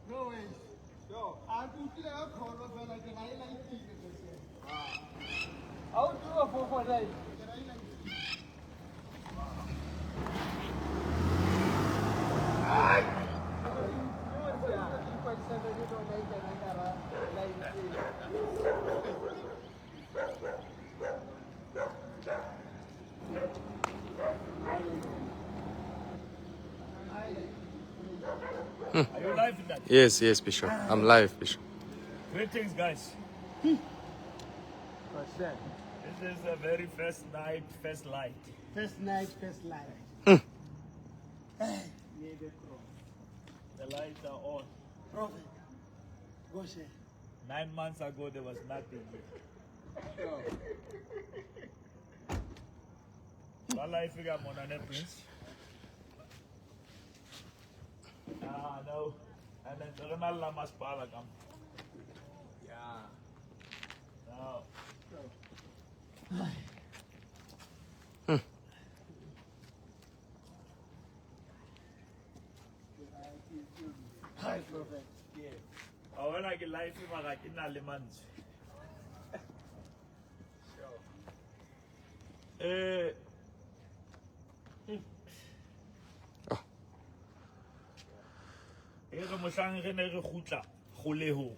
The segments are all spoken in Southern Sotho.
No way. A ke utlwile ka kholo fela ke na e laitile. A o tloga 449. Ke na e laitile. Ai! Are you live in that? Yes, yes, Bishop. I'm live, Bishop. Greetings, guys. This is the very first night, first light. First night, first light. The lights are on. Prophet. Go share. 9 months ago, there was nothing here. Ba life ka mona ne, Prince? Ah, no. And then re na le la masepala ka mo. Yeah. Now, Hi, Prophet. a bona ke life mara ke na le mantswe. Oh. E re mohlang re ne re kgutla kgolehong.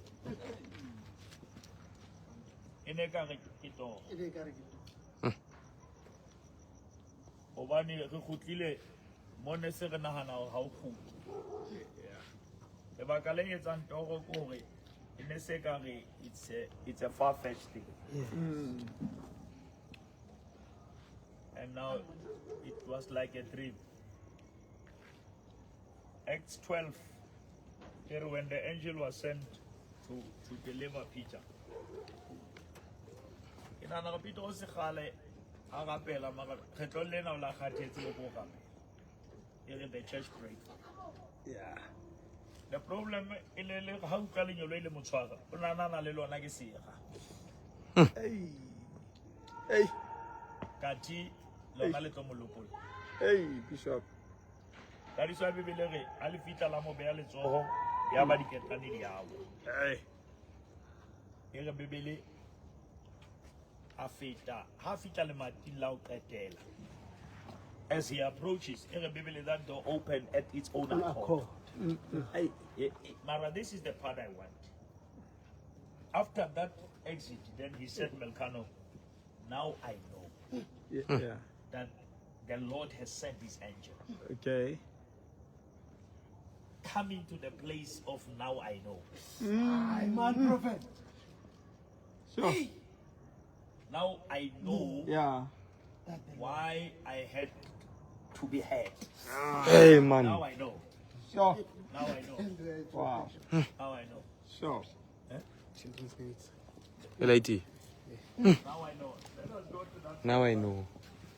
E ne ka re ke toro. E ne ka re ke toro. Hobane re kgutlile mo ne se re nahana hore ha o kgutle. Lebaka le etsang toro ke hore e ne se ka re it's a far fetched thing. And now it was like a dream. Acts 12, here when the angel was sent to deliver Peter. Ke nahana hore Peter o se kgale a rapela mara kgetlong lena o la kgathetse le ko rapela. E re the church prayed. The problem e le le ha utlwa lenyolo e le motshwara, o nahana le lona ke sera. Hey. Hey. Kati lona le tlo mo lokolla. Hey, Bishop. Tadiso ya Bibele re a le fihla la mo beha letsoho ya ba diketane di awa. Hey. E re Bibele a feta ha fihla lemating la ho qetela. As he approaches, e re Bibele that door open at its own accord. Hey. Mara, this is the part I want. After that exit, then he said, Melkano, now I know that the Lord has sent his angel. Coming to the place of now I know. Hi, man, Prophet. Now I know why I had to be had. Hey, man. Now I know. Now I know. Wow. Now I know. Children's needs. LIT. Now I know. Let us go to that. Now I know.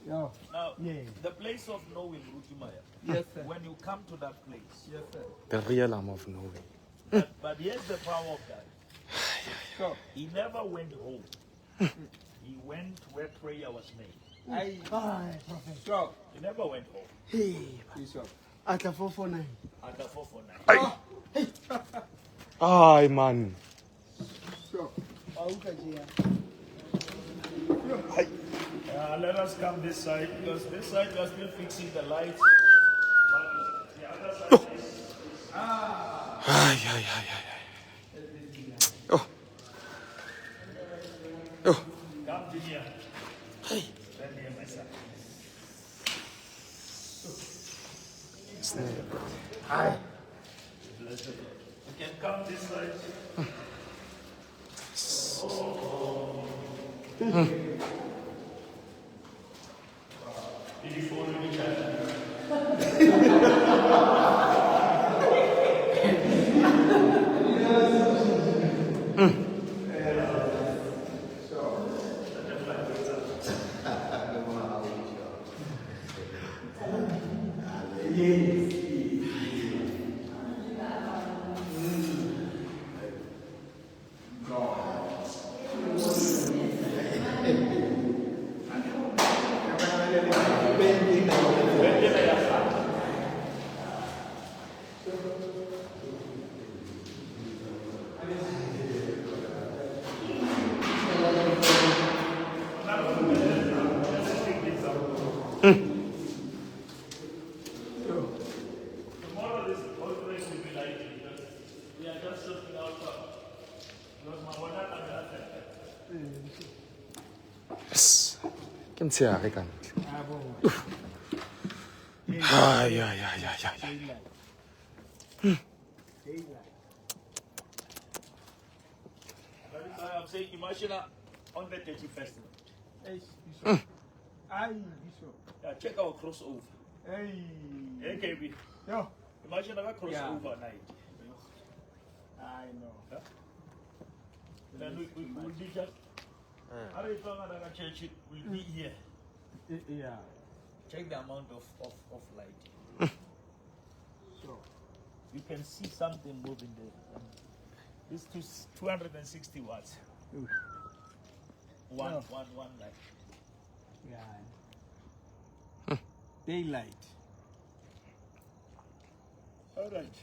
Yeah. Now, Yeah. the place of knowing, Rutimaya. Yes, sir. When you come to that place, Yes, sir. The realm of knowing. but here's the power of that. He never went home. He went where prayer was made. Hey. Hi, Prophet. He never went home. Hey. Bishop. Atla 449. At the 449. Ay, man. Wa utlwa tje ya. Let us come this side because this side we are still fixing the lights. But the other side is Ay, ay, ay, ay, ay. Oh. Oh. Come, Junior. Stand here, my son. Snap. Bless the Lord. You can come this side. Did you follow the chat? Ke motshehare ka ntle. Ai ai ai ai ai. I'm saying imagine on the 31st. Hey, Bishop. Ai, Bishop. Yeah, check our crossover. Hey. Hey, KB. Yo. Imagine our crossover night. I know. Then we will be just. Church will be here. Yeah. Check the amount of light. Sure. You can see something moving there. This is 260 watts. Oof. One, Yeah. one light. Yeah. Daylight. All right.